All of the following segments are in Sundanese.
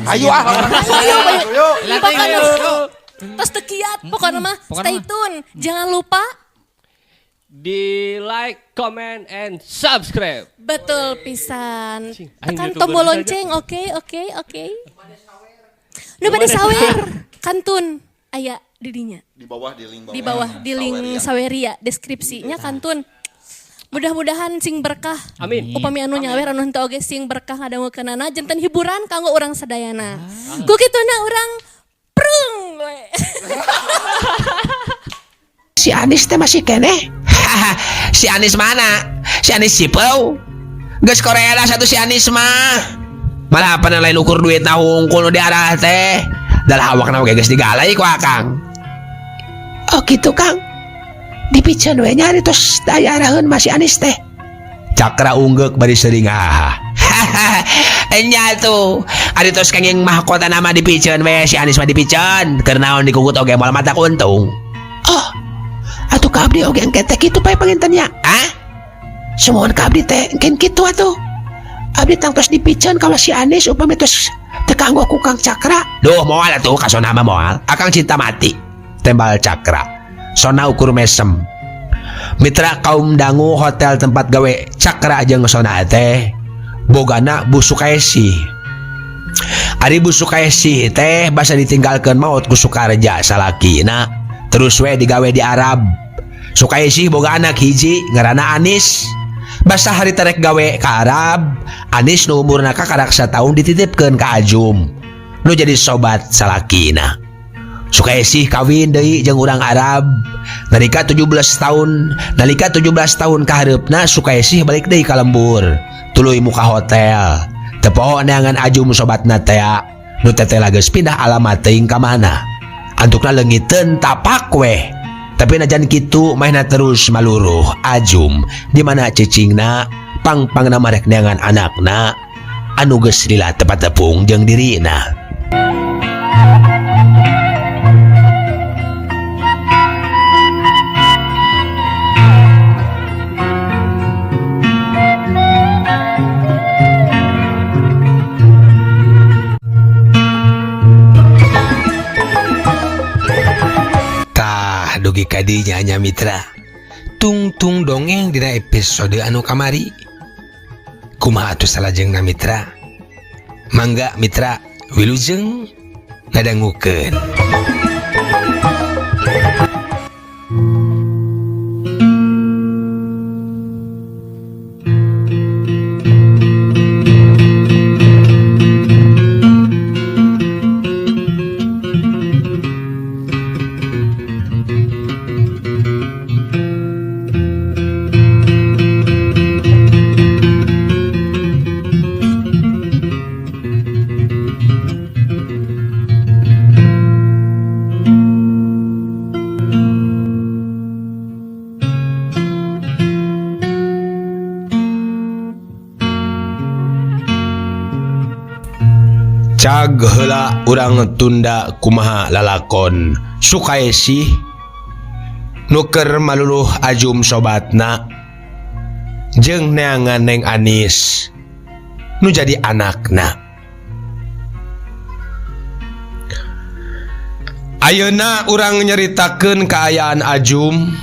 Ayo ah. Ayo, ayo. Ayo. Pokoknya tos teu kiat, pokoknya mah Pokoknya stay mah. tune. Jangan lupa Di like, comment, and subscribe. Betul pisan. Cing, aing Tekan YouTuber tombol saja. lonceng, oke, oke, oke. Nu bade sawer, kantun aya di dinya. Di bawah di link bawah. Di bawah di link Saweria. Saweria deskripsinya kantun. Mudah-mudahan sing berkah. Amin. Upami anu nyawer anu henteu oge sing berkah ngadangukeunana janten hiburan kanggo urang sadayana. Ku kituna urang prung we. Si Anis teh masih keneh. Si Anis mana? Si Anis Cipau. Geus Korea lah satu si Anis mah. Malah apa lain ukur duit na hungkul nu diarah teh. Dalah awakna oge geus digalai ku Akang. Oh gitu Kang. Dipiceun we nya ari tos daya araheun mah si Anis teh. Cakra unggeuk bari sering haha. Enya tuh. Ari tos kenging mahkota nama dipiceun we si Anis mah dipiceun. Keur naon dikugut oge moal mata untung. Oh, atuh ka abdi oge engke teh kitu pae panginten nya. Hah? Sumuhun ka abdi teh engke kitu atuh. Abdi tangtos dipiceun ka si Anis upami tos teu kanggo ku Kang Cakra. Duh, moal atuh ka Sona mah moal. Akang cinta mati. Tembal Cakra. Sona ukur mesem. Mitra kaum dangu hotel tempat gawe Cakra jeung Sona teh bogana Bu Sukaesi. Ari Bu Sukaesi teh basa ditinggalkeun maot ku Sukarja salakina terus we digawe di Arab. Sukaesi boga anak hiji ngaranna Anis. Basa hari terek gawe ka Arab, Anis nu umurna kakarak sataun dititipkeun ka Ajum nu jadi sobat salakina. Sukaesi kawin deui jeung urang Arab. Nalika 17 tahun, nalika 17 tahun kahareupna Sukaesi balik deui ka lembur. Tuluy muka hotel. Teu poho neangan Ajum sobatna tea. Nu tetela geus pindah alamat teuing ka mana. Antukna leungiteun tapak weh. Tapi najan kitu mainna terus maluruh Ajum di mana cicingna pang-pangna marek neangan anakna anu geus lila tepat tepung jeung dirina. Tah dugi ka dinya nya mitra. Tungtung dongeng dina episode anu kamari. Kumaha atuh salajengna mitra? Mangga mitra wilujeng ngadangukeun. Cag heula urang tunda kumaha lalakon Sukaesi nuker maluluh Ajum sobatna jeung neangan Neng Anis nu jadi anakna. Ayeuna urang nyeritakeun kaayaan Ajum,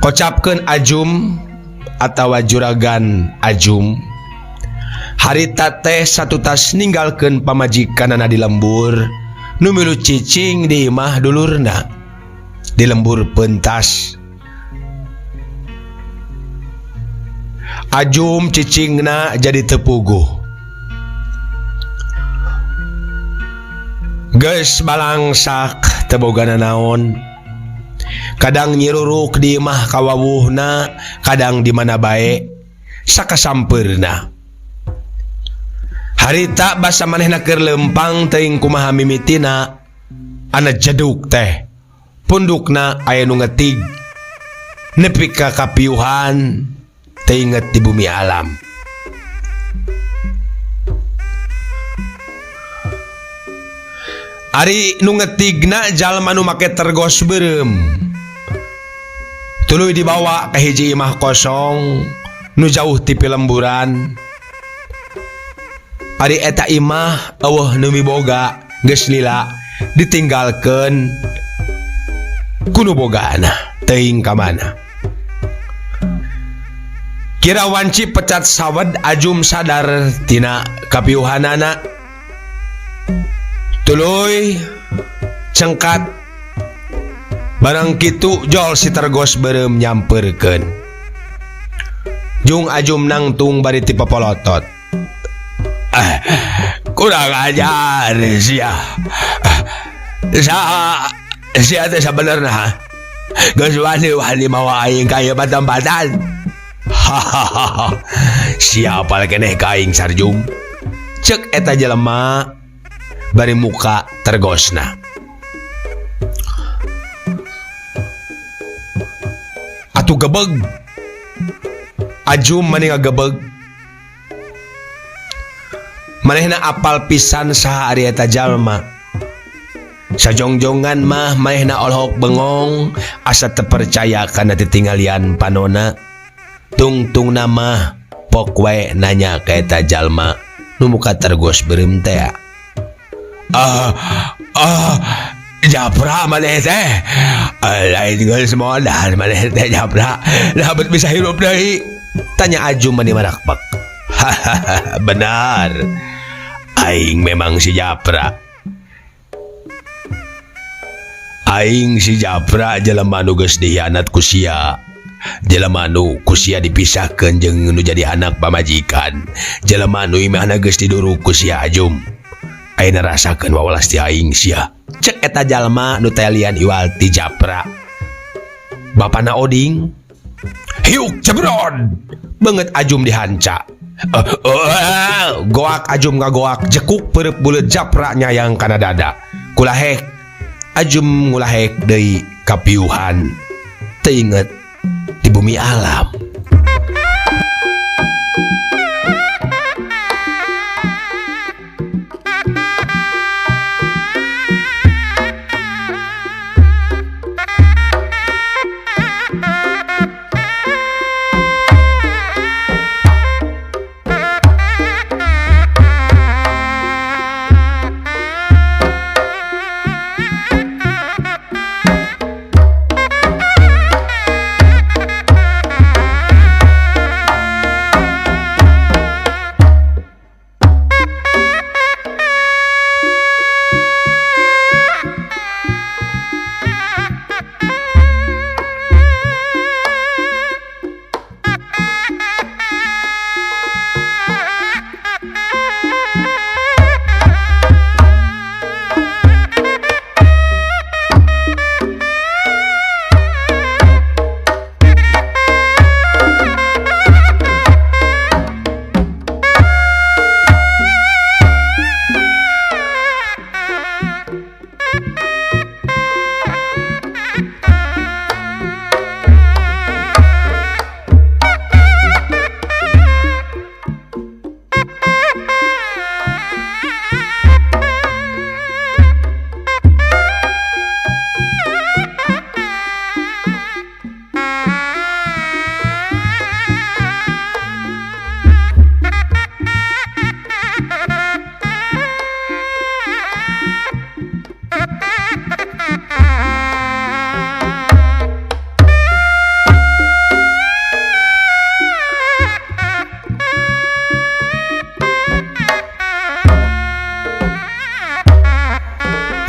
kocapkeun Ajum atawa juragan Ajum. Harita teh satutas ninggalkeun pamajikanana di lembur nu milu cicing di imah dulurna di lembur pentas. Ajum cicingna jadi tepuguh. Geus balangsak teu bogana naon. Kadang nyiruruk di imah kawawuhna, kadang di mana bae sakasampeurna. Harita basa manehna keur lempang teuing kumaha mimitina ana jeduk teh. Pundukna aya nu ngetig nepi ka kapiuhan teu inget di bumi alam. Ari nu ngetigna jalma nu make tergos beureum. Tuluy dibawa ka hiji imah kosong nu jauh ti pilemburan. Ari eta imah eueuh nu miboga geus lila ditinggalkeun ku nu bogana teuing ka mana. Kira wanci pecat sawed Ajum sadar tina kapiuhanana. Tuluy cengkat barang kitu jol si tergos beureum nyampeurkeun. Jung Ajum nangtung bari ti popolotot. Kurang ajar sia. Sia teh sabenerna. Geus wani-wani mawa aing ka ieu patempatan. Hahaha. Siapa keneh ka aing Sarjum? Cek eta jelema bari muka tergosna. Atuh gebeg. Ajum mani ngagebeg. Manehna apal pisan saha ari eta jalma. Sajongjongan mah manehna olohok bengong asa teu percaya kana titinggalian panona. Tungtungna mah pok wae nanya ka eta jalma nu muka tergos beureum teh. Japra maneh teh. Lain geus modal maneh teh Japra. Nah bet bisa hirup deui. Tanya Ajum mani marakpak. Hahaha, benar. Aing memang si Japra. Aing si Japra jelema nu geus dihianat ku sia. Jelema nu ku sia dipisahkeun jeung nu jadi anak pamajikan. Jelema nu imahna geus diduruk ku sia Ajum. Ayeuna rasakeun wawalas ti aing sia. Cek eta jalma nu telian iwal ti Japra. Bapana Oding. Hiuk jebrod. Beungeut Ajum dihanca. Goak Ajum ngagoak jekuk peureub buleut Japra nyayang kana dada. Kulahek Ajum ngulahek deui kapiuhan. Teu inget di bumi alam.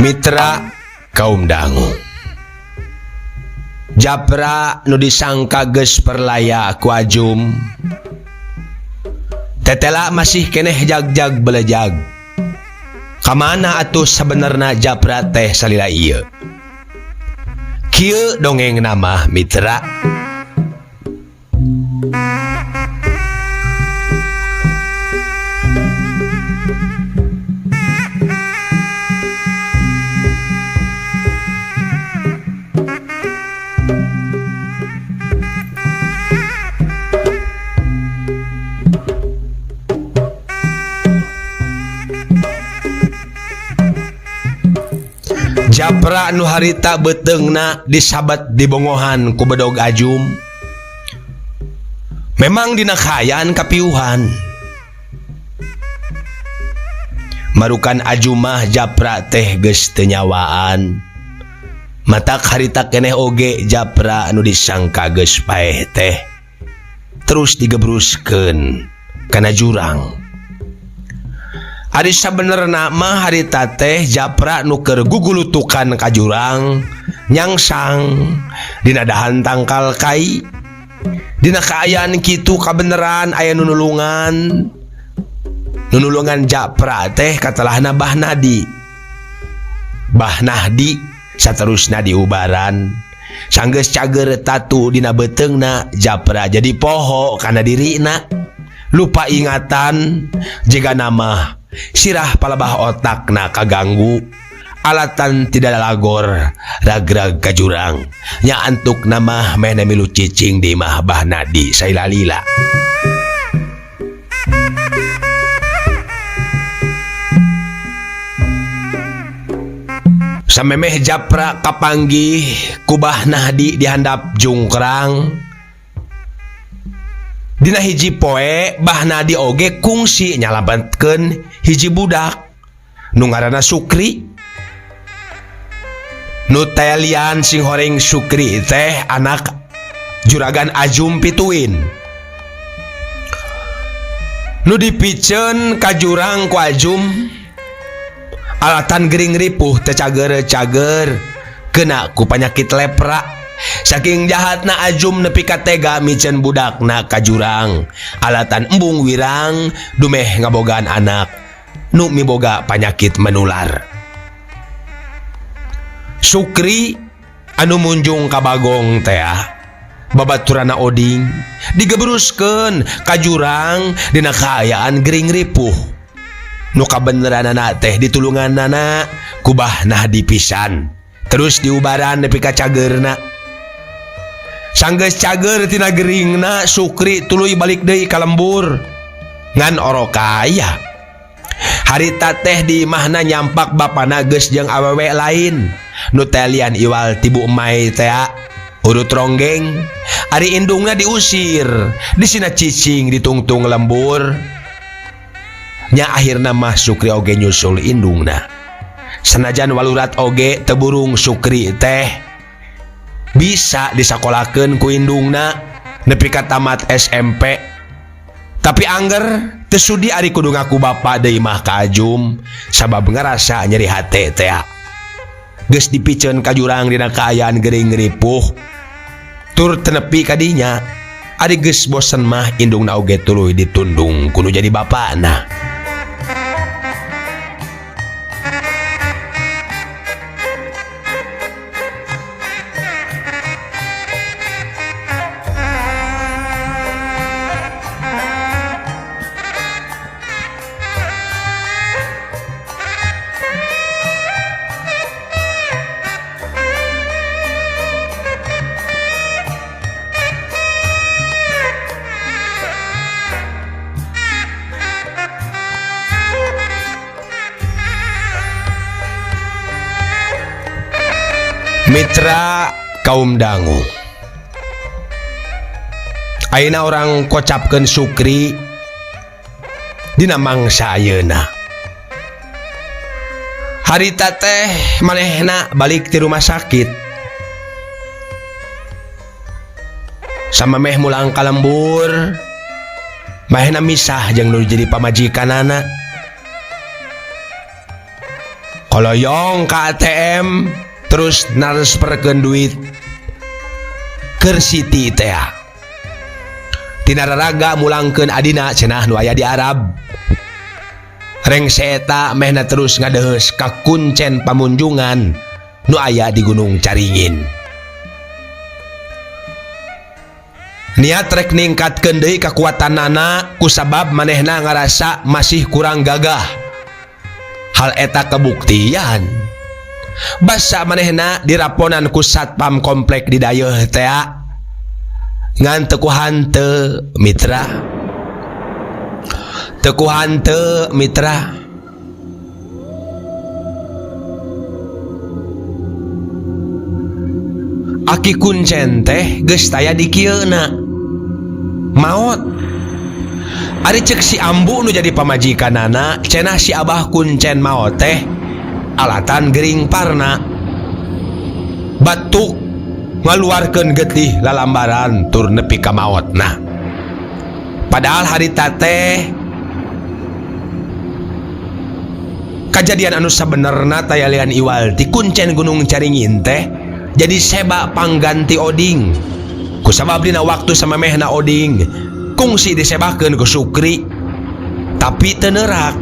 Mitra kaum dangu. Japra nu disangka geus perlaya ku Ajum. Tetela masih keneh jag-jag belejag. Kamana atuh sabenerna Japra teh salila ieu? Kieu dongeng nama mitra. Japra nu harita beuteungna disabat dibongohan ku bedog Ajum. Memang dina kaayaan kapiuhan. Marukan Ajumah Japra teh geus teu nyawaan. Matak harita keneh oge Japra nu disangka geus paeh teh terus digebruskeun kana jurang. Ari sabenerna mah harita teh Japra nu keur gugulutukan ka jurang nyangsang dina dahan tangkal kai. Dina kaayaan kitu kabeneran aya nu nulungan. Nunulungan Japra teh katelahna Bah Nadi. Bah Nahdi saterusna diubaran. Sanggeus cager tatu dina beuteungna Japra jadi poho kana dirina. Lupa ingatan jiga nama sirah palebah otakna kaganggu. Alatan tidak lagor ragrag ka jurang. Nya antuk nama mehna milu cicing di imah Bah Nadi sailalila. Samemeh Japra kapanggih ku Bah Nahdi dihandap jungkrang. Dina hiji poe Bah Nahdi oge kungsi nyalametkeun hiji budak nu ngaranna Sukri. Nu telian sing horeng Sukri teh anak juragan Ajum pituin. Nu dipiceun ka jurang ku Ajum alatan gering ripuh teu cager-cager kena ku panyakit lepra. Saking jahatna Ajum nepi ka tega miceun budakna ka jurang alatan embung wirang dumeh ngabogaan anak nu miboga panyakit menular. Sukri anu munjung ka Bagong teh babaturana Oding digebruskeun ka jurang dina kaayaan gering ripuh. Nu kabeneranana teh ditulunganana ku Bah Nahdi pisan. Terus diubaran nepi ka cageurna. Sanggeus cager tina geringna Sukri tuluy balik deui ka lembur. Ngan orokaya. Harita teh di imahna nyampak bapana geus jeung awewe lain. Nu telian iwal tibu emai tea urut ronggeng. Ari indungna diusir, disina cicing ditungtung lembur. Nya akhirna mah Sukri oge nyusul indungna. Sanajan walurat oge teu burung Sukri teh bisa disakolakeun ku indungna nepi ka tamat SMP. Tapi angger teu sudi ari kudu ngaku bapa deui mah ka Ajum sabab ngarasa nyeri hate tea. Geus dipiceun ka jurang dina kaayaan gering ripuh. Tur teu nepi ka dinya. Ari geus bosen mah indungna oge tuluy ditundung kudu jadi bapana. Mitra kaum dangu. Ayeuna orang kocapkeun Sukri dina mangsa ayeuna. Harita teh manehna balik ti rumah sakit. Samemeh mulang ka lembur, manehna misah jeung nu jadi pamajikanana. Koloyong ka ATM terus narsperkeun duit keur Siti teh. Tina raraga mulangkeun adina cenah nu aya di Arab. Rengse eta mehna terus ngadeheus ka kuncen pamunjungan nu aya di Gunung Caringin. Niat rek ningkatkeun deui kakuatanana kusabab manehna ngarasa masih kurang gagah. Hal eta kebuktian. Basa manehna diraponan ku satpam komplek di dayeuh tea. Ngan teu ku hanteu mitra. Teu ku hanteu mitra. Aki kuncen teh geus taya di kieuna. Maot. Ari cek si ambu nu jadi pamajikanana cenah si Abah Kuncen maot teh alatan gering parna. Batuk ngaluarkeun getih lalambaran tur nepi ka maotna. Padahal harita teh kajadian anu sabenerna tayalian iwal ti Kuncen Gunung Caringin teh jadi seba pangganti Oding. Kusabab dina waktu samemehna Oding kungsi disebakeun ku Sukri tapi teu neurak.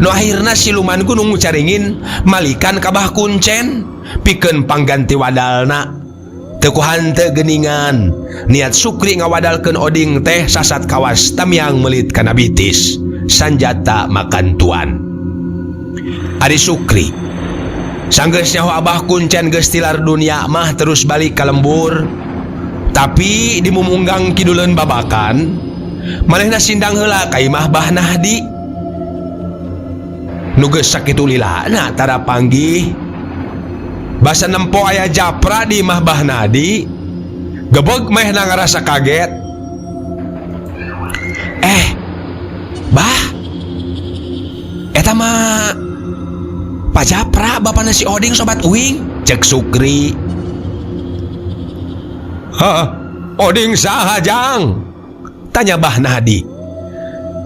Nu akhirna siluman Gunung Caringin malikan ka Bah Kuncen pikeun pangganti wadalna. Teu ku hanteu geuningan niat Sukri ngawadalkeun Oding teh sasat kawas tamiang meulit kana bitis sanjata makan tuan. Ari Sukri sanggeus nyaho Abah Kuncen geus tilar dunia mah terus balik ka lembur. Tapi dimumunggang kiduleun babakan manehna sindang heula ka imah Bah Nahdi nu geus sakitu lilana tara panggih. Basa nempo aya Japra di imah Bah Nahdi gebeg manehna ngarasa kaget. Bah, eta mah Pak Japra bapana si Oding sobat uing, cek Sukri. Hah, Oding saha jang? Tanya Bah Nahdi.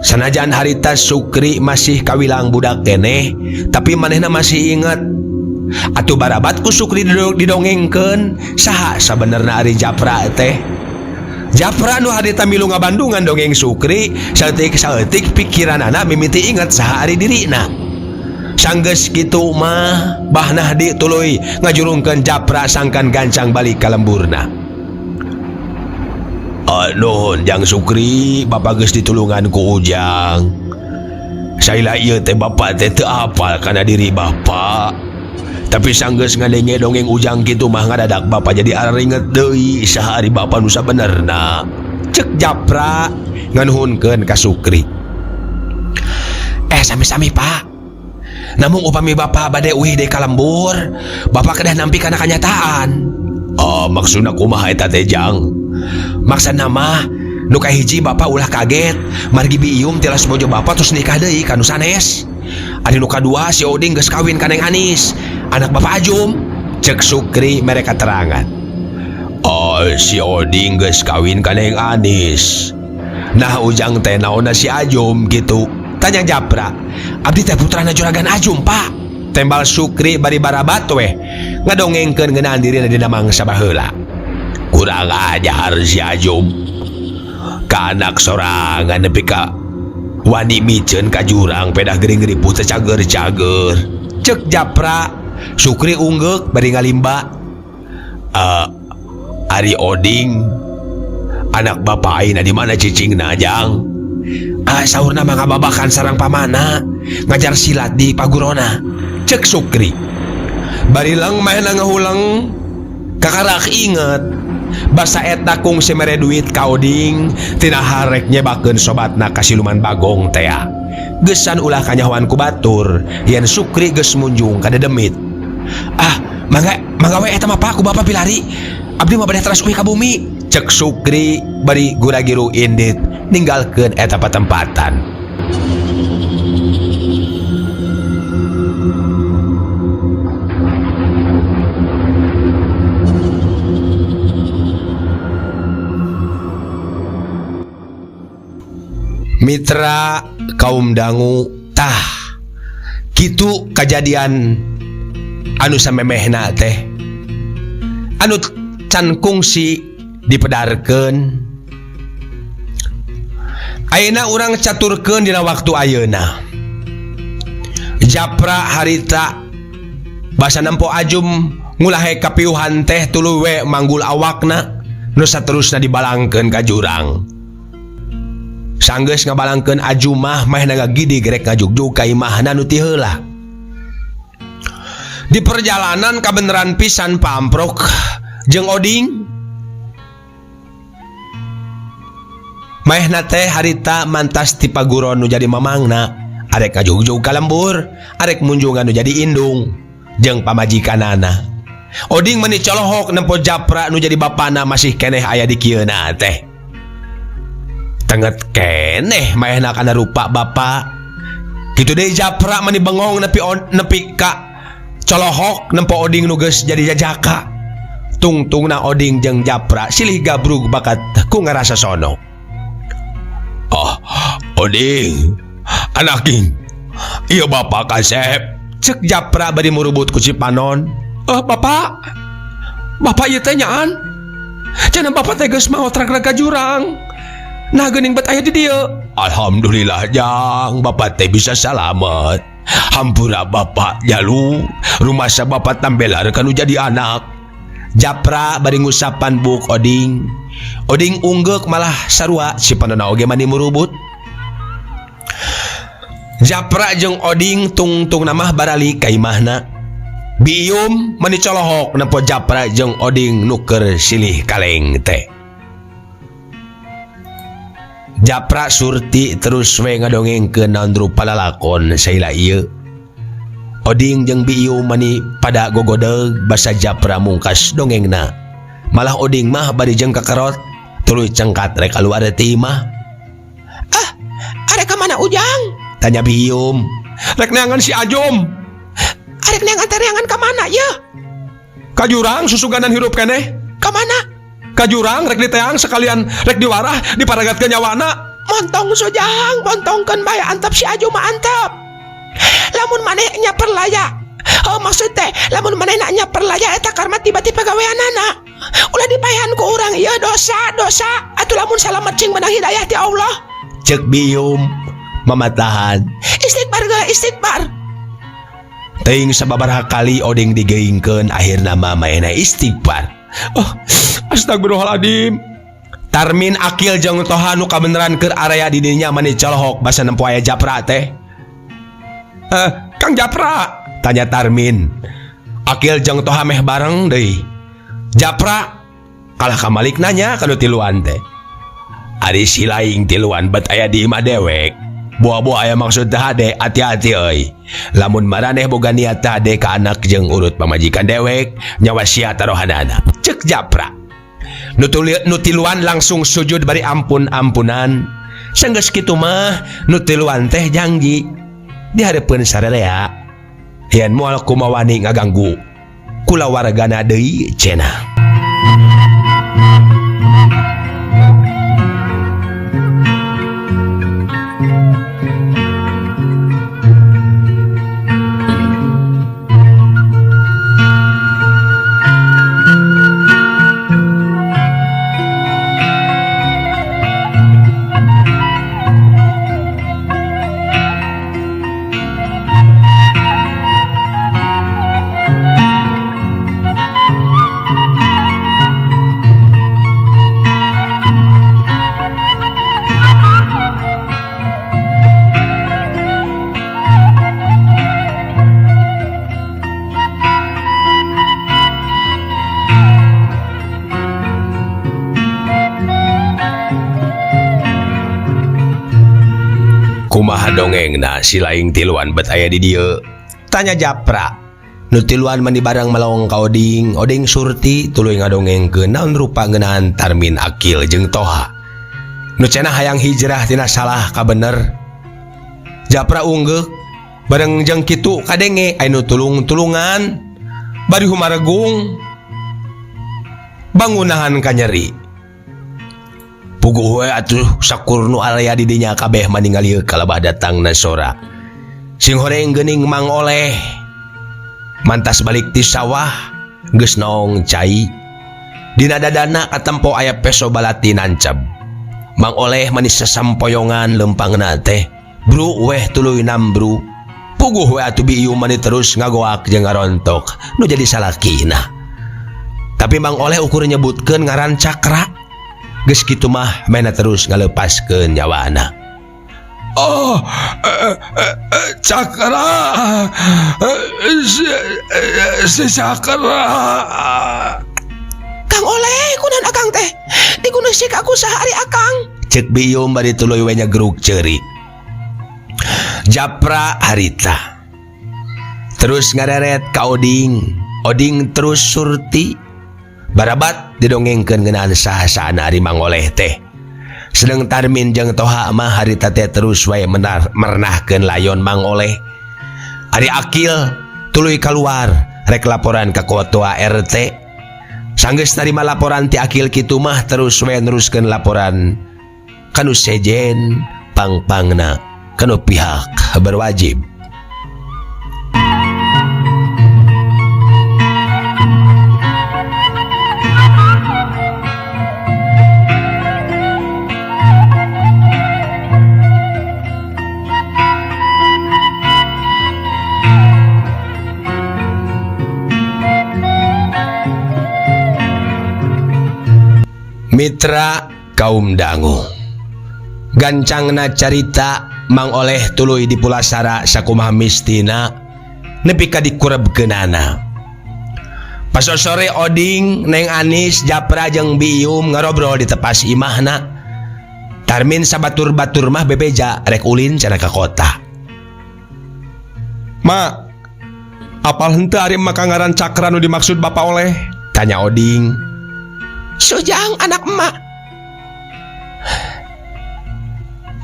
Sanajan harita Sukri masih kawilang budak keneh, tapi manehna masih inget. Atuh barabat ku Sukri didongengkeun saha sabenerna ari Japra teh. Japra nu harita milu ngabandungan dongeng Sukri, saeutik-saeutik pikiranana mimiti inget saha ari dirina. Sanggeus kitu mah Bah Nahdi tuluy ngajurungkeun Japra sangkan gancang balik ka lemburna. Nuhun Jang Sukri, bapak geus ditulungan ku Ujang. Saila ieu teh bapak teh teu apal kana diri bapak. Tapi sanggeus ngadenge dongeng Ujang kitu mah ngadadak bapak jadi araringet deui saha ari bapak nu sabenerna. Cek Japra nganuhunkeun ka Sukri. Sami-sami Pak. Namun upami bapak bade uih deui ka lembur, bapak kedah nampi kana kanyataan. Oh, maksudna kumaha eta teh Jang? Maksudna mah nu kahiji bapak ulah kaget, margi biium tilas bojo bapak terus nikah deui ka nu sanes. Ari nu kadua si Oding geus kawin ka Neng Anis, anak bapak Ajum. Cek Sukri mere katerangan. Oh, si Oding geus kawin ka Neng Anis. Nah Ujang teh naonna si Ajum gitu? Tanya Japra. Abdi teh putrana Juragan Ajum, Pak. Tembal Sukri bari barabat weh ngadongengkeun ngeunaan dirina dina mangsa baheula. Kurang ajar si Ajum. Ka anak sorangan nepi ka wani miceun ka jurang pedah gering ribut teh cager-cager. Cek Japra. Sukri unggeuk bari ngalimba. Ari Oding anak bapak ayeuna di mana cicingna Jang? Saurna mah ngababakan sareng pamana ngajar silat di pagurona. Cek Sukri. Bari leung manehna ngahuleng kakarak inget basa eta kungsi mere duit ka Oding tina harek nyebakeun sobatna ka siluman Bagong tea. Gesan ulah kanyahoan ku batur yen Sukri geus munjung ka dedemit. Ah, mangga mangga we eta mah Pak ku bapak pilari. Abdi mah bade teras uih ka bumi. Cek Sukri bari gura-giru indit ninggalkeun eta patempatan. Mitra kaum dangu tah kitu kajadian anu samemehna teh anu can kungsi dipedarkeun. Ayeuna urang caturkeun dina waktu ayeuna. Japra harita basa nempo Ajum ngulahe kapiuhan teh tuluy we manggul awakna nu saterusna dibalangkeun ka jurang. Sanggeus ngabalangkeun Ajum mah manehna ngagidig rek ngajugjug ka imahna nu ti heula. Di perjalanan kabeneran pisan pamprok jeung Oding. Manehna teh harita mantas ti paguron nu jadi mamangna, arek ngajugjug ka lembur, arek munjungan nu jadi indung jeung pamajikanana. Oding meni colohok nempo Japra nu jadi bapana masih keneh aya di kieuna teh. Tenget keneh maehna kana rupa bapa. Kitu deui Japra mani bengong nepi nepi ka colohok nempo Oding nu geus jadi jajaka. Tungtungna Oding jeung Japra silih gabrug bakat ku ngarasa sono. Oh, Oding, anak king. Ieu bapa kasep. Cek Japra bari murubut ku cipanon. Oh, bapak. Bapak ieu teh nyaan. Cenah bapak teh geus maot rag ka jurang. Nah geuning bet aya di dieu. Alhamdulillah jang, bapak teh bisa salamet. Hampura bapak jalu, rumasa bapak tambelar kanu jadi anak. Japra bari ngusapan buk Oding. Oding unggeuk malah sarua cipanonna oge mani murubut. Japra jeung Oding tungtungna mah baralik ka imahna. Bium mani colohok nempo Japra jeung Oding nu keur silih kaleng teh. Japra Surti terus we ngadongengkeun naon rupa lalakon saila ieu. Oding jeung Bium mani pada gogodeg basa Japra mungkas dongengna. Malah Oding mah bari jeung kakerot tuluy cengkat rek kaluar ti imah. Ah, arek ka mana Ujang? Tanya Bium. Rek neangan si Ajum. Arek neangan tereangan ka mana ye? Ka jurang susuganan hirup keneh. Ka mana? Ka jurang rek diteang sekalian rek diwarah diparagatkeun nyawana. Montong sojang, montongkeun bae antep si Ajum mah antep. Lamun maneh nya perlaya. Oh maksud teh lamun maneh nya perlaya eta karma tiba-tiba gaweanana. Ulah dipaehan ku urang ieu dosa, dosa. Atuh lamun salamet cing menang hidayah ti Allah. Cek Bium mamatahan. Istighfar geura istighfar. Teuing sababaraha kali Oding digeingkeun akhirna mah maena istighfar. Oh, astagfirullahaladzim. Tarmin Akil jeung Toha nu kabeneran keur area di dinya mani colohok basa nempo aya Japra teh. Kang Japra, tanya Tarmin. Akil jeung Toha meh bareng deui. Japra kalah kamalik nanya kanu tiluan teh. Ari si laing tiluan bet aya di imah dewek. Buah-buah aya maksud teh hade, hati-hati euy. Lamun maraneh boga niat teh hade ka anak jeung urut pamajikan dewek, nyawa sia tarohanana. Cek Japra. Nu tiluan langsung sujud bari ampun-ampunan. Sanggeus kitu mah nu tiluan teh janji di hareupeun sararea. Yen moal kumawani ngaganggu kulawargana deui cenah. Kumaha dongengna si laing tiluan bet aya di dieu? Tanya Japra. Nu tiluan mani barang melong ka Oding, Oding Surti tuluy ngadongengkeun naon rupa ngeunaan Tarmin Akil jeung Toha. Nu cenah hayang hijrah tina salah ka bener. Japra unggeuk bareng jeung kitu kadenge aya nu tulung-tulungan bari humaregung bangunahan ka nyeri. Puguh we atuh sakur nu aya di dinya kabeh maningali kalabah datangna sora. Sing horeng geuning Mang Oleh. Mantas balik ti sawah geus naong cai. Dina dadana katempo aya peso balati nancab. Mang Oleh manis sasampoyongan lempangna teh. Bru weh tuluy nambru. Puguh we atuh bieu mani terus ngagoak jeung ngarontok nu jadi salakina. Tapi Mang Oleh ukur nyebutkeun ngaran Cakra. Geus kitu mah mena terus ngalepaskeun nyawana. Oh, Cakra, si Cakra. Kang Oleh, kunaon akang teh? Diguneung sik aku sahari akang. Cek bium bari tuluy we nyagrug ceurik. Japra harita. Terus ngareret ka Oding. Oding terus Surti. Barabat didongengkeun ngeunaan saha-sahana ari Mang Oleh teh. Sedeng Tarmin jeung Toha mah harita teh terus wae merenahkeun layon Mang Oleh. Ari Akil tuluy kaluar rek laporan ka ketua RT. Sanggeus tarima laporan ti Akil kitu mah terus wae neruskeun laporan kanu sejen pangpangna kanu pihak berwajib. Mitra kaum dangu gancangna carita Mang Oleh tuluy dipulasara sakumaha mistina nepi ka dikurebkeunana. Pasosore Oding, Neng Anis, Japra jeung Bium ngarobrol di tepas imahna. Tarmin sabatur-batur mah bebeja rek ulin cenah ka kota. Ma, apal henteu ari mah ngaran Cakra nu dimaksud Bapak Oleh? Tanya Oding. Sujang anak emak.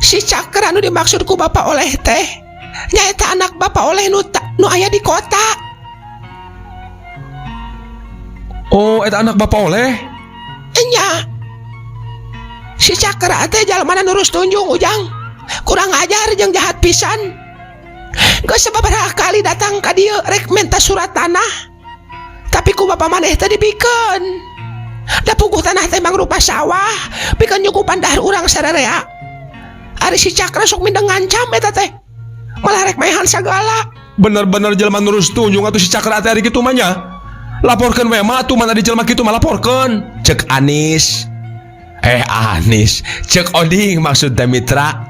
Si Cakra nu dimaksud ku Bapak Oleh teh nyaeta anak Bapak Oleh nu aya di kota. Oh, eta anak Bapak Oleh? Enya. Si Cakra teh jalmana nurus tunjung Ujang. Kurang ajar jeung jahat pisan. Geus sababaraha kali datang ka dieu rek menta surat tanah. Tapi ku bapak maneh teh dibikeun. Da puguh tanah teh mangrupa sawah, pikeun nyukupan dahar urang sararea. Ari si Cakra sok mindeng ngancam eta teh. Malah rek maehan sagala. Bener-bener jelema nurus tunjung atuh si Cakra teh ari kitu mah nya. Laporkeun we mah atuh mana di jelema kitu mah laporkeun. Cek Anis. Anis, cek Oding maksud teh mitra.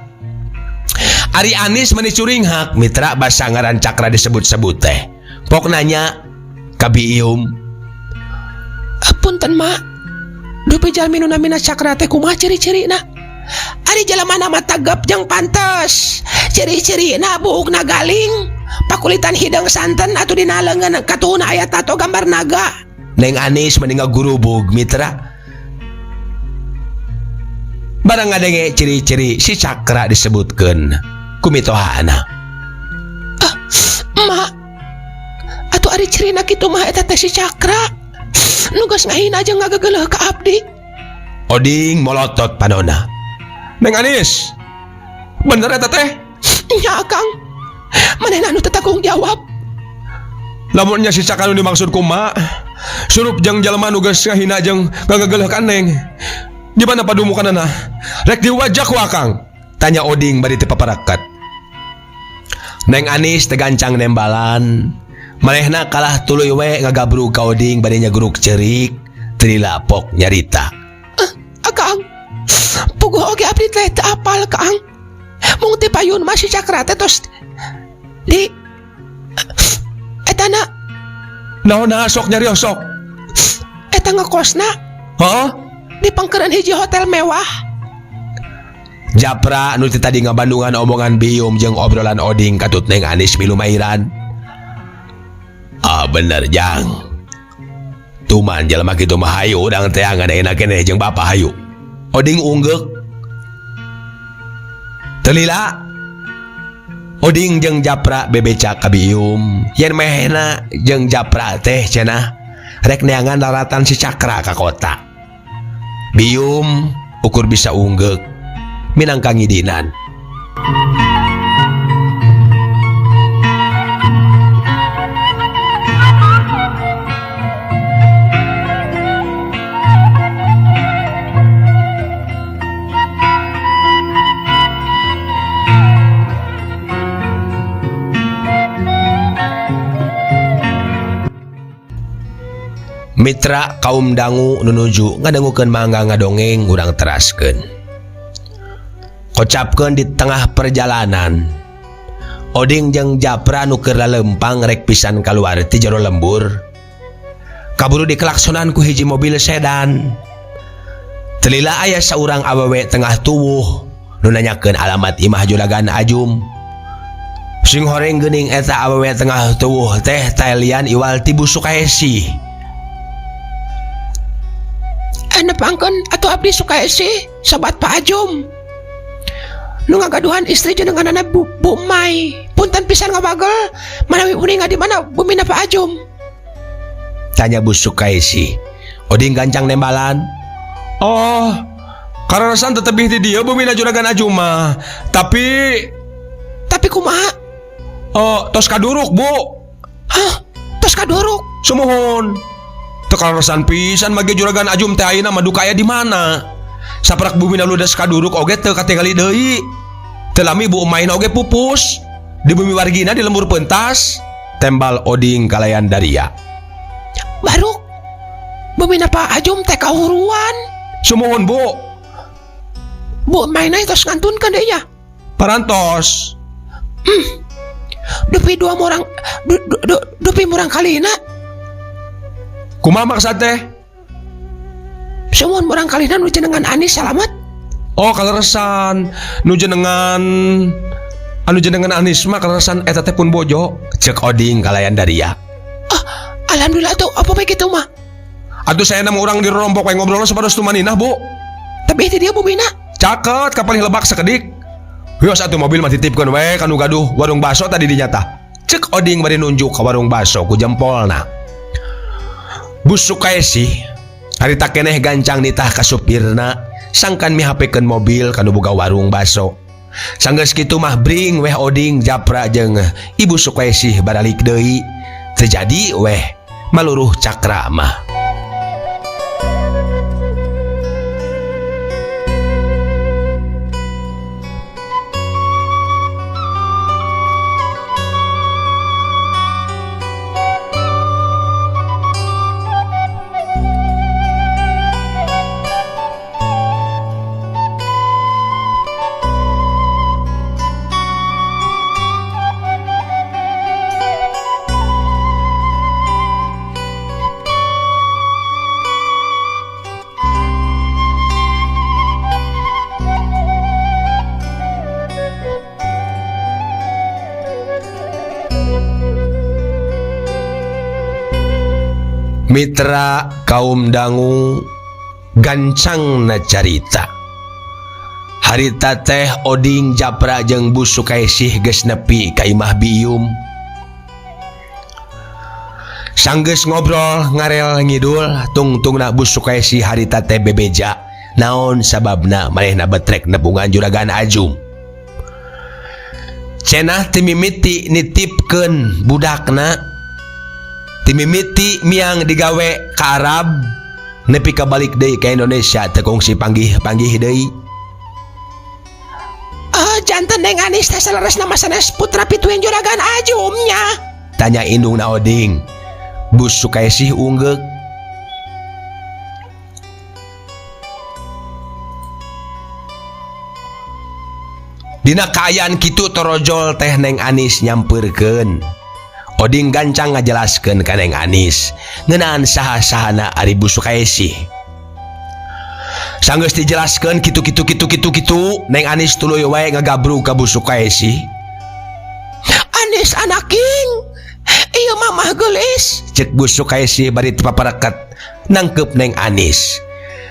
Ari Anis meni curinghak mitra basa ngaran Cakra disebut-sebut teh. Pok nanya ka Bium. Punten mak, dupi jalmi nu namina Cakra teh kumaha ciri-cirina? Ari jelema mah tegep jeung pantes. Ciri-cirina buukna galing, pakulitan hideung santen atuh dina leungeun katuhuna aya tato gambar naga. Neng Anis meni ngagurubug mitra. Barang ngadenge ciri-ciri si Cakra disebutkeun ku mitohana. Mak, atuh ari cirina kitu mah eta teh si Cakra. Nu geus ngahina jeung ngagegeleuh ka abdi. Oding molotot panona. Neng Anis, bener eta teh? Nya Kang, manehna nu teu tanggung jawab. Lamun nya si Cakra nu dimaksud ku mak, surup jeung jalma nu geus ngahina jeung ngagegeleuh ka Neng. Di mana padumukanana? Rek diwajak ku Akang? Tanya Oding bari teu paparakat. Neng Anis tegancang nembalan. Manehna kalah tuluy we ngagabrug ka Oding bari nyaguruk cerik, teu dilapok nyarita. Akang, puguh oge abdi teh teu apal Kang. Mung ti payun mah si Cakra teh tos di etana. Naonna sok nyarios sok? Eta ngekosna. Hah? Di pangkeran hiji hotel mewah. Japra nu ti tadi ngabandungan omongan Bium jeung obrolan Oding katut Neng Anis milumairan. Ah bener jang. Tuman jelema kitu mah hayu urang teangan enak keneh jeung bapa hayu. Oding unggeuk. Telila. Oding jeung Japra bebeca ka Bium. Yen mehna jeung Japra teh cenah rek neangan laratan si Cakra ka kota. Bium ukur bisa unggeuk minangka ngidinan. Mitra kaum dangu nunuju ngadangukeun mangga ngadongeng urang teraskeun. Kocapkeun di tengah perjalanan. Oding jeung Japra nu keur lalempang rek pisan kaluar ti jero lembur. Kaburu diklaksonan ku hiji mobil sedan. Telila aya saurang awewe tengah tuwuh nu nanyakeun alamat imah juragan Ajum. Sing horeng geuning eta awewe tengah tuwuh teh taelian iwal ti Bu Sukaesi. Nepangkeun atuh abdi Sukaesih sobat Pak Ajum. Nu ngagaduhan istri jenenganana Bu, Bu Mai. Punten pisan ngawagel manawi uninga di mana bumina Pak Ajum. Tanya Bu Sukaesih. Oding gancang nembalan. Oh, kaleresan teu tebih ti dieu bumina juragan Ajum mah. Tapi Tapi kumaha? Oh, tos kaduruk, Bu. Hah? Tos kaduruk? Sumuhun. Teu kaleresan pisan mage juragan Ajum teh ayeuna mah duka aya di mana? Saprak bumina ludes kaduruk oge teu katingali deui. Teu lami Bu Maina oge pupus. Di bumi wargina di lembur pentas. Tembal Oding kalayan daria. Baruk. Bumina Pak Ajum teh kahuruan. Sumuhun, Bu. Bu Maina tos ngantunkeun deui nya. Parantos. Dupi dua murang du, du, du, dupi murang kalina. Kumaha maksud teh? Sumuhun murang kalina nu jenengan Anis salamet. Oh, kaleresan nu jenengan anu jenengan Anis mah kaleresan eta teh pun bojo. Cek Oding kalayan daria. Ah, alhamdulillah tuh apa bae kitu mah. Atuh saya nama urang di rompok we ngobrolna supados tumaninah, Bu. Tapi itu dia bumina. Caket kapalih lebak sekedik. Wios atuh mobil mah titipkeun we ka nu gaduh warung baso tadi dinyata. Cek Oding bari nunjuk ka warung baso ku jempolna. Bu Sukaesih harita keneh gancang nitah ka supirna sangkan mihapekeun mobil ka nu boga warung baso. Sanggeus kitu mah bring weh Oding japra jeung Ibu Sukaesih baralik deui. Terjadi weh maluruh cakra mah. Mitra kaum dangu gancangna carita. Harita teh Oding japra jeung Bu Sukaesih geus nepi ka imah Bium. Sanggeus ngobrol ngarel ngidul tungtungna Bu Sukaesih harita teh bebeja naon sababna manehna betrek nebungan juragan Ajum. Cenah timimiti nitipkeun budakna timimiti miang digawe ka Arab nepi ka balik deui ka Indonesia teu kungsi panggih-panggih deui. Ah, janten Neng Anis teh saleresna mah sanes putra pituin juragan Ajum nya. Tanya indungna Oding. Bu Sukaesih unggeuk. Dina kaayaan kitu torojol teh Neng Anis nyampeurkeun. Oding gancang ngajelaskeun ka Neng Anis ngeunaan saha-sahana ari Bu Sukaesih. Sanggeus dijelaskeun kitu kitu kitu kitu kitu, Neng Anis tuluy wae ngagabrug ka Bu Sukaesih. Anis anak king, ieu mamah geulis. Cek Bu Sukaesih bari papareket nangkep Neng Anis.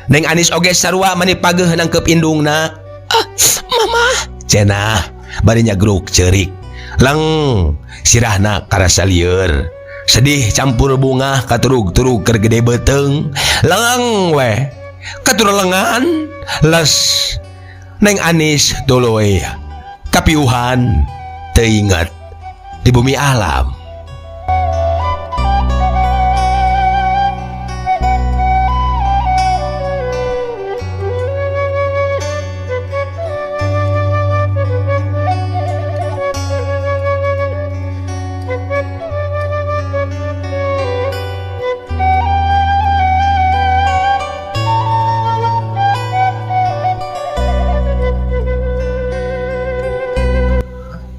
Neng Anis oge sarua mani pageuh nangkep indungna. Ah, mamah. Cenah bari nyagruk ceurik. Leng sirahna karasa lieur. Sedih campur bungah katurug-turug keur gede beuteung. Leng we katurelengan les Neng Anis tuluy kapiuhan teu inget di bumi alam.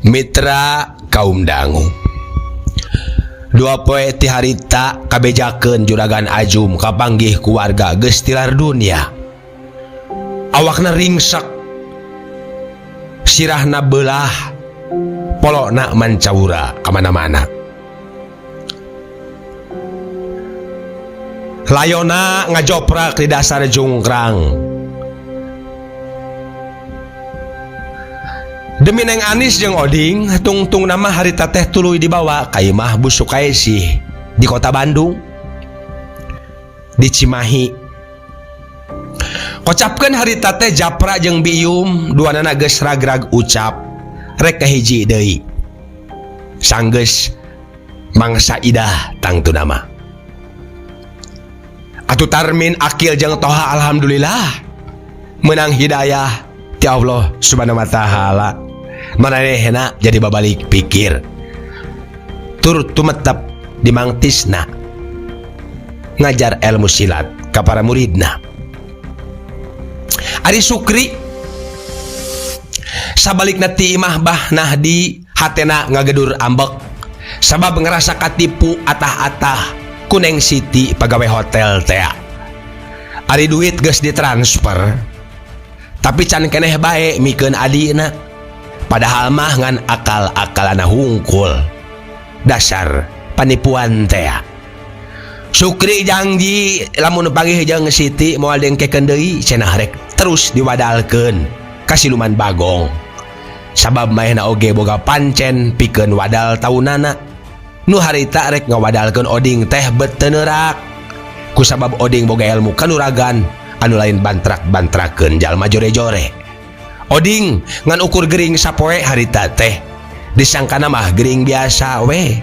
Mitra kaum dangu. Dua poe ti harita kabejakeun juragan Ajum kapanggih ku warga geus tilar dunia. Awakna ringsek, sirahna beulah, polona mancaura kamana-mana. Layona ngajoprak di dasar jungkrang. Demi Neng Anis jeung Oding tungtung nama harita teh tuluy dibawa ka imah Bu Sukaesih di kota Bandung di Cimahi. Kocapkeun harita teh Japra jeung Bium duanana geus ragrag ucap rek kahiji deui. Sanggeus mangsa idah tangtuna mah. Atuh Tarmin Akil jeung Toha alhamdulillah menang hidayah ti Allah Subhanahu wa taala. Manehna jadi babalik pikir. Tur tumetep di mangtisna ngajar ilmu silat ka para muridna. Ari Sukri sabalikna ti imah Bah Nahdi hatena ngagedur ambek sabab ngerasa katipu atah-atah ku Neng Siti pagawe hotel tea. Ari duit geus ditransfer tapi can keneh bae mikeun adina, padahal mah ngan akal-akalana hungkul dasar panipuan tea. Sukri janji lamun panggih jeung Siti moal dengkekeun deui cenah rek terus diwadalkeun ka siluman Bagong. Sabab maehna oge boga pancen pikeun wadal taunana. Nu harita rek ngawadalkeun Oding teh bet teu neurak. Kusabab Oding boga ilmu kanuragan anu lain bantrak-bantrakeun jalma jore-jore. Oding ngan ukur gering sapoe harita teh disangkana mah gering biasa we.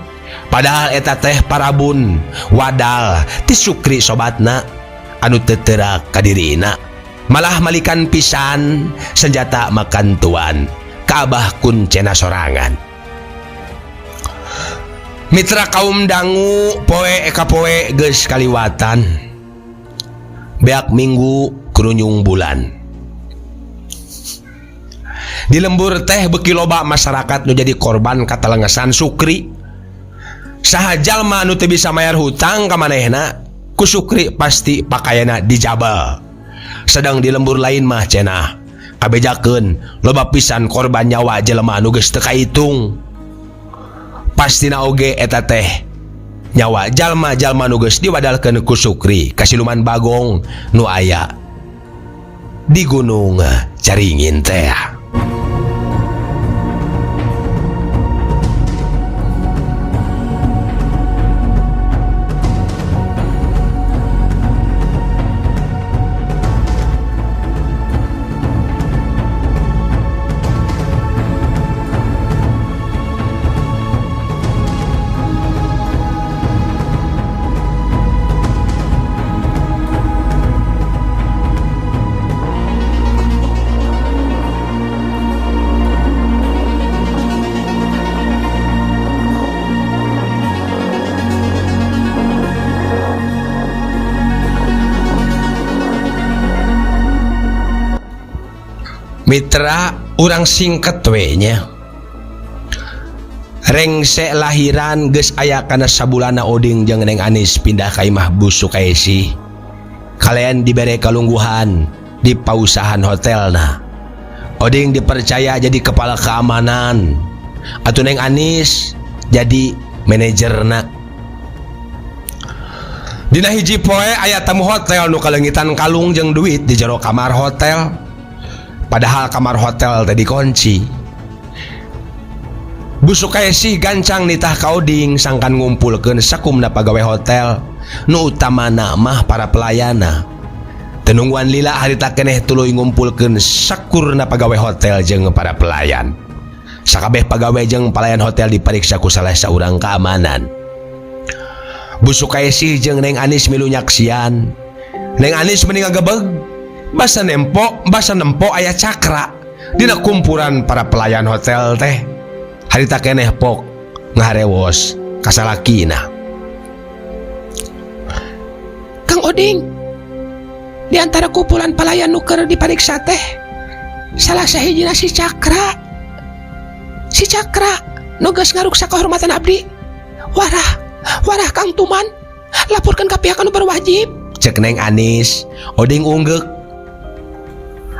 Padahal eta teh parabun wadal ti Sukri sobatna anu teu teurak ka dirina. Malah malikan pisan senjata makan tuan ka Abah kuncena sorangan. Mitra kaum dangu poe ka poe geus kaliwatan. Beak minggu kerunyung bulan. Di lembur teh beuki loba masyarakat nu jadi korban katalengesan Sukri. Saha jalma nu teu bisa mayar hutang ka manehna ku Sukri pasti pakaianna dijabel. Sedang di lembur lain mah cenah kabejakeun loba pisan korban nyawa jelema anu geus teu kaitung. Pastina oge eta teh nyawa jalma-jalma nu geus diwadalkeun ku Sukri ka siluman Bagong nu aya di Gunung Caringin teh. Mitra urang singket we nya. Rengse lahiran geus aya kana sabulana Oding jeung Neng Anis pindah ka imah Bu Sukaesih. Kalian dibere kalungguhan di pausahan hotelna. Oding dipercaya jadi kepala keamanan. Atuh Neng Anis jadi manajerna. Dina hiji poe aya tamu hotel nu kaleungitan kalung jeung duit di jero kamar hotel. Padahal kamar hotel teh dikunci. Bu Sukaesih gancang nitah ka Oding sangkan ngumpulkeun sakumna pagawe hotel nu utamana mah para pelayana. Teu nungguan lila harita keneh tuluy ngumpulkeun sakurna pagawe hotel jeung para pelayan. Sakabeh pagawe jeung pelayan hotel dipariksa ku salah saurang keamanan. Bu Sukaesih jeung Neng Anis milu nyaksian. Neng Anis meni ngagebeg. Basa nempo aya Cakra dina kumpulan para pelayan hotel teh. Harita keneh pok ngaharewos kasalakina. Kang Oding, di antara kumpulan pelayan nu keur dipariksa teh salah sahijina si Cakra. Si Cakra nu geus ngaruksak kehormatan abdi. Warah, warah Kang Tuman, laporkan ka pihak anu berwajib. Cek Neng Anis, Oding unggeuk.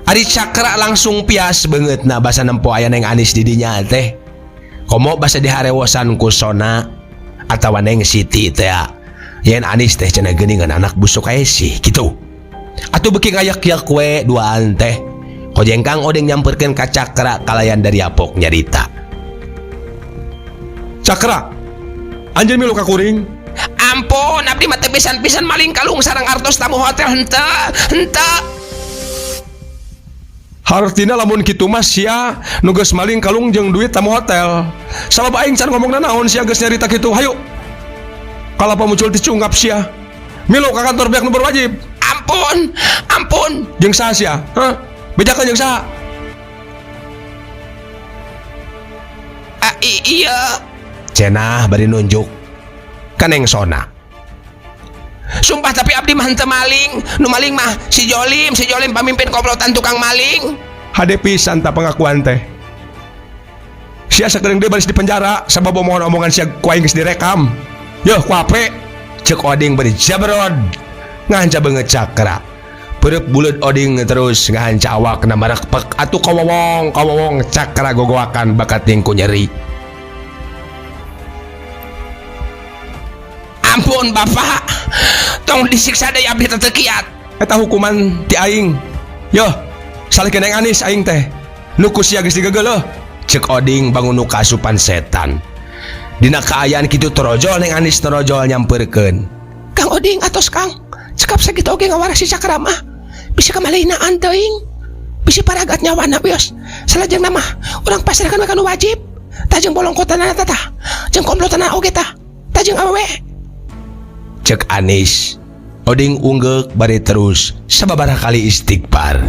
Ari Cakra langsung pias beungeutna basa nempo aya Neng Anis di dinya teh. Komo basa diharewosan ku Sona atawa Neng Siti teh. Yen Anis teh cenah geuningan anak Bu Sukaesih kitu. Atuh beuki ngayak-yak we duaan teh. Kojeng Kang Oding nyamperkeun ka Cakra kalayan dari apok nyarita. Cakra, anjeun milu ka kuring. Ampun, abdi mah teu pisan-pisan maling kalung sareng artos tamu hotel henteu, henteu. Hartina lamun kitu mah sia nu geus maling kalung jeung duit tamu hotel. Sabab aing can ngomong nanaon sia geus nyarita kitu. Hayu. Kalapa muncul dicungap sia. Milu ka kantor pihak nu berwajib. Ampun, ampun. Jeung saha sia? Hah? Bejakeun jeung saha? Iya. Cenah bari nunjuk ka Neng Sona. Sumpah tapi abdi mah henteu maling. Nu maling mah si Jolim, si Jolim pamimpin komplotan tukang maling. Hade pisan ta pengakuan teh. Sia sakedeung deui baris di penjara sabab omongan-omongan sia ku aing geus direkam. Yeuh ku HP. Ceuk Oding bari jabrod. Ngahanca beungeut Cakra. Peureuk buleud Oding terus ngahanca awakna marekpek atuh kawowong kawowong Cakra gogoakan bakat ku nyeri. Ampun bapak, tong disiksa deui abdi teh teu kiat. Eta hukuman ti aing. Yeuh, salikeun aing Anis aing teh. Nu ku sia geus digegeleuh. Ceuk Oding bangun nu kaasupan setan. Dina kaayaan kitu torojol Neng Anis torojol nyamperkeun. Kang Oding atos Kang, cekap sakitu oge ngawaras si Cakra mah. Bisa kamalehinaan teuing. Bisi paragat nyawana wios. Salajengna mah urang pasrahkeun we ka nu wajib. Tah jeung bolongkotanana tah tah, jeung komplotanana oge tah. Tah jeung awewe. Cek Anis. Oding unggeuk bari terus sababaraha kali istighfar.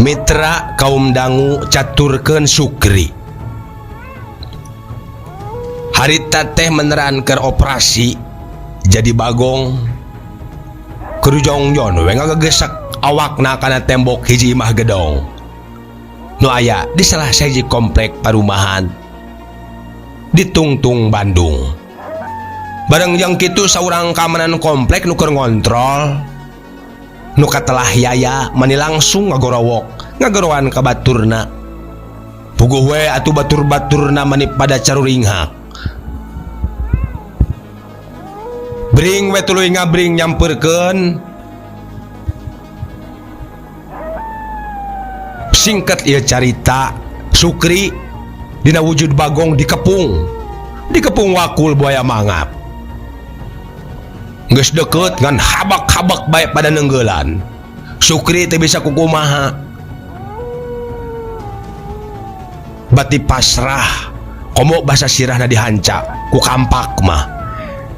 Mitra kaum dangu caturkeun Sukri. Harita teh meneran keur operasi jadi bagong. Kerujongjon we ngagegesek awakna kana tembok hiji imah gedong. Nu aya di salah sahiji komplek parumahan di Tungtung Bandung. Bareng jeung kitu saurang keamanan komplek nu keur ngontrol. Nu katelah Yaya mani langsung ngagorowok, ngagorowan ka baturna. Puguh we atuh batur-baturna mani pada caruringhak. Bring we tuluy ngabring nyamperkeun. Singkat ieu carita, Sukri dina wujud bagong dikepung. Dikepung wakul buaya mangap. Geus deukeut ngan habak-habak bae pada neunggelan. Sukri teu bisa kukumaha. Bati pasrah, komo basa sirahna dihanca ku kampak mah.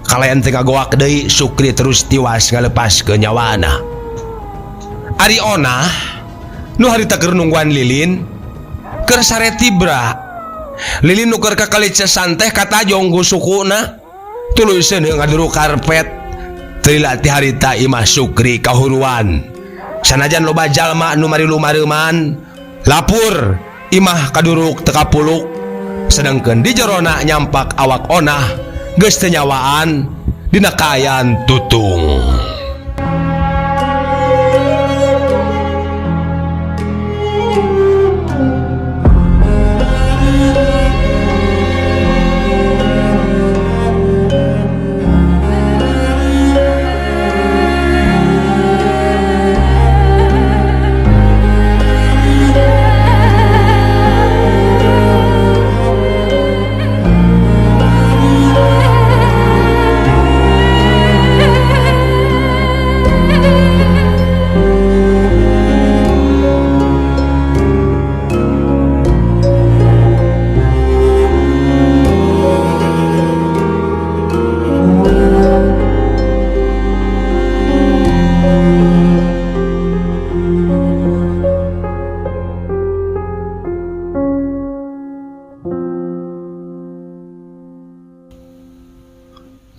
Kalayan teu ngagoak deui, Sukri terus tiwas ngalepaskeun nyawana. Ari Onah nu harita keur nungguan lilin keur sare tibra. Lilin nu keur kakalicesan teh katajong ku sukuna. Tuluy seuneu ngaduru karpet. Teu ti harita imah Sukri kahuruan. Sanajan loba jalma nu marilu-mareuman, lapur imah kaduruk teu kapuluk. Sedengkeun di jerona nyampak awak Onah geus teu nyawaan dina kaayaan tutung.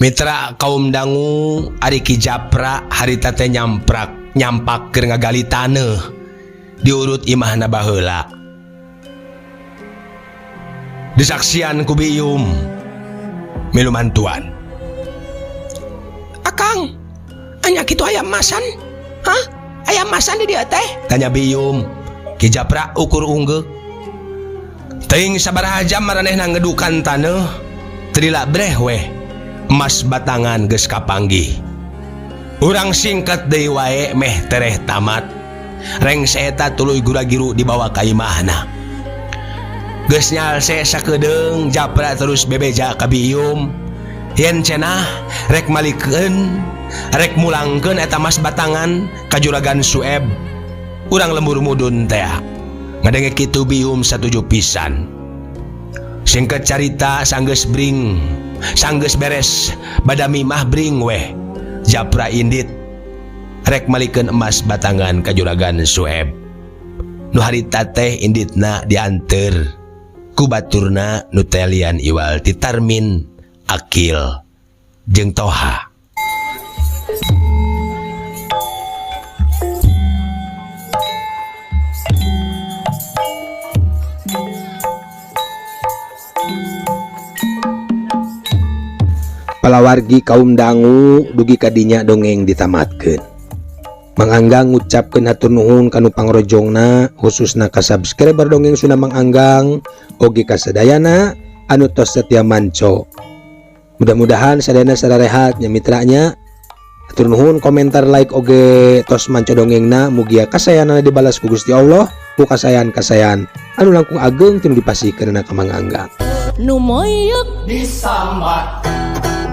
Mitra kaum dangu ari Ki Japra harita teh nyamprak nyampak keur ngagali taneuh diurut imahna baheula. Disaksian ku Bium milu mantuan. Akang, anya kitu aya emasan? Hah? Aya emasan di dieu teh? Tanya Bium. Ki Japra ukur unggeuk. Teuing sabaraha jam maranehna ngedukan taneuh, teu lila breh weh emas batangan geus kapanggih. Urang singkat deui wae meh tereh tamat. Rengse eta tuluy gura-giru dibawa ka imahna. Geus nyalse sakedeung Japra terus bebeja ka Bium. Yen cenah rek malikeun, rek mulangkeun eta emas batangan ka juragan Sueb. Urang lembur mudun tea. Ngadenge kitu Bium satuju pisan. Singkat carita sanggeus bring, sanggeus beres badami mah bring weh. Japra indit rek malikeun emas batangan ka juragan Sueb. Nu harita teh inditna dianteur ku baturna nu telian iwal ti Tarmin, Akil jeung Toha. Palawargi kaum dangu dugi kadinya dongeng ditamatkeun. Mang Anggang ngucapkeun hatur nuhun kanu pangrojongna khususna ka subscriber dongeng Sunda Mang Anggang oge ka sadayana anu tos setia manco. Mudah-mudahan sadayana sararehat nya mitranya. Hatur nuhun komentar like oge tos manco dongengna mugia kasayanana dibalas ku Gusti Allah ku kasayan-kasayan anu langkung ageng tinu dipasihkeunana ka Mang Anggang. Nu moyok disambat,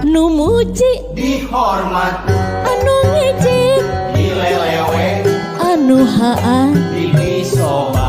nu muji dihormat, anu ngejek dilelewe, anu haa dipisobat.